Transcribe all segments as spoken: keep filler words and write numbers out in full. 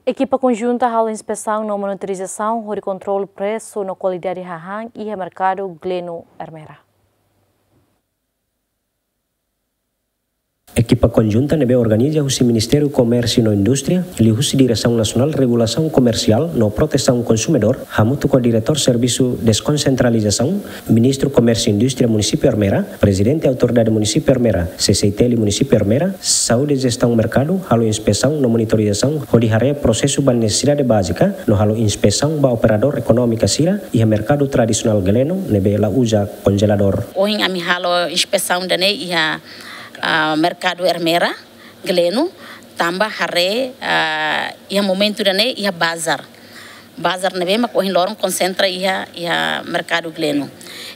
Ekipa konjunta halo inspesaun no monitorizasaun hodi kontrola presu no kualidade hahán iha merkadu Gleno Ermera. Ekipa konjunta ne'ebé organiza husi Ministériu Komérsiu no Indústria, liuhusi Diresaun Nasionál Regulasaun Komersiál no Protesaun Konsumidór, hamutuk ho Diretór Servisu Deskonsentralizasaun, Ministru Komérsiu Indústria Munisípiu Ermera, Prezidente Autoridade Munisípiu Ermera, C C I T L Munisípiu Ermera, Saúde Jestaun Merkadu, halo inspesaun no monitorizasaun hodi haree prosesu ba nesesidade bázika, no halo inspesaun ba operadór ekonómika sira iha merkadu tradisionál Gleno ne'ebé la uza konjeladór. Ohin ami halo inspesaun ida-ne'e iha, ah, merkadu Ermera, Gleno, tanba haree, ah, iha momentu ida-ne'e iha bazár. Bazár ne'ebé mak ohin loron konsentra iha, iha merkadu Gleno.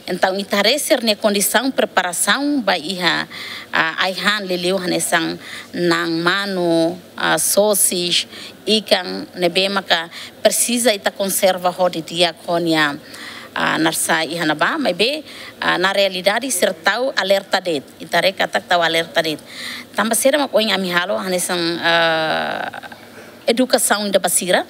Entaun, ita haree sira-nia kondisaun preparasaun ba iha, ah, ai-han liuliu hanesan na'an manu, ah, sosis, ikan ne'ebé maka presiza ita konserva hodi di'ak ho nia, ah, narsai iha ne'ebá, maibé, ah, na realidade sira tau alerta de'it. Ita haree katak tau alerta de'it. Tanba saida mak ohin ami halo hanesan, ah, edukasaun ida ba sira,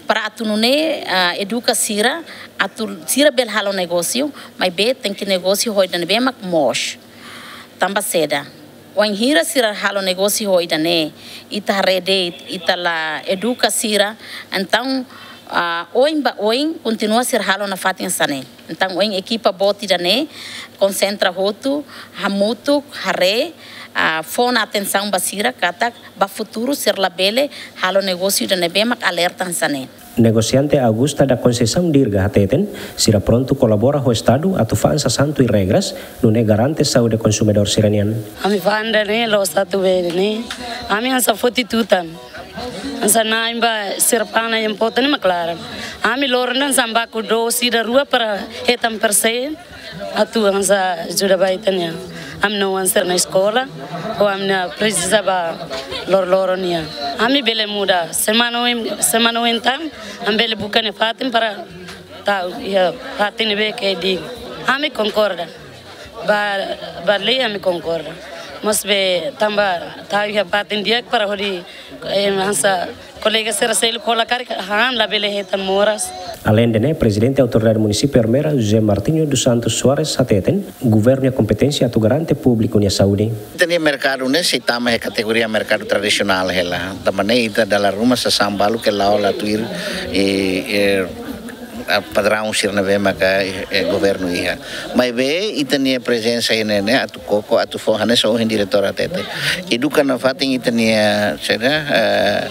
para atu nune'e, ah, eduka sira, atu sira bele halo negósiu, maibé tenke negósiu ho ida ne'ebé mak moos. Tanba saida, wainhira sira halo negósiu ho ida-ne'e, ita haree de'it, ita la eduka sira, entaun, ah, oin ba oin, kontinua sira halo nafatin hanesan ne'e. Entaun, ohin ekipa boot ida-ne'e konsentra hotu, hamutuk, haree, ah, fó ona atensaun ba sira, katak ba futuru sira labele halo negósiu ida ne'ebé mak alerta hanesan ne'e. Negosiante Augusta da Conceição Dirga hateten, sira prontu kolabora ho Estadu atu fa'an sasán tuir regras, nune'e garante saúde konsumidór sira-nian. Ami fa'an ida-ne'e loos atu bele ne'e. Ami hanesan foti tutan. Hanesan na'in ba sira fa'an iha porta ne'e mak laran. Ami loron ne'e hanesan baku dosi ida rua para hetan perse. Atu hanesan ajuda ba ita-nia ami-nia oan sira-nia eskola, ho ami-nia presiza ba loroloron nian. Ami bele muda, semana oin, semana oin tan, ami bele buka nia fatin para tau iha fatin ne'ebé ke di'ak. Ami konkorda. Ba, ba lei ami konkorda. Maibé tanba tau iha fatin di'ak para hodi, eh, hanesan kolega sira seluk hola karik han labele hetan moras. Aleinde ne'e, Prezidente Autoridade Munisípiu Ermera, José Martinho dos Santos Soares, hateten, governu iha kompeténsia atu garante públiku nia saúde. Ita-nia merkadu ne'e sei tama iha kategoria merkadu tradisionál hela. Tanba ne'e ita dala ruma sasán balu ke la'o la tuir, eh, eh, ah, padraun sira ne'ebé maka, eh, governu iha. Maibé ita-nia prezensa iha ne'e ne'e atu koko, atu fó hanesan ohin diretór hatete. Eduka nafatin ita-nia, saida, eh,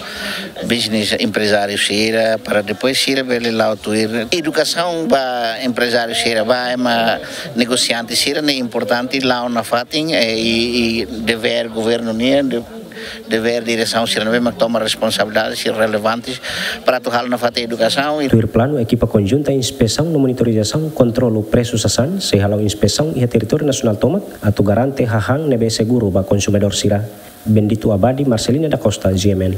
bisnis emprezáriu sira, para depois sira bele la'o tuir. Edukasaun ba emprezáriu sira, ba ema negosiante sira ne'e importante la'o nafatin, eh, i, i devér governu nian, de, devér diresaun sira ne'ebé mak toma responsabilidade sira relevantes para atu halo nafatin edukasaun. Tuir planu, ekipa konjunta inspesaun no monitorizasaun kontrolu presu sasán sei hala'o inspesaun iha territóriu nasionál tomak atu garante hahán ne'ebé seguru ba konsumidór sira. Bendito Abadi, Marcelina da Costa, G M N.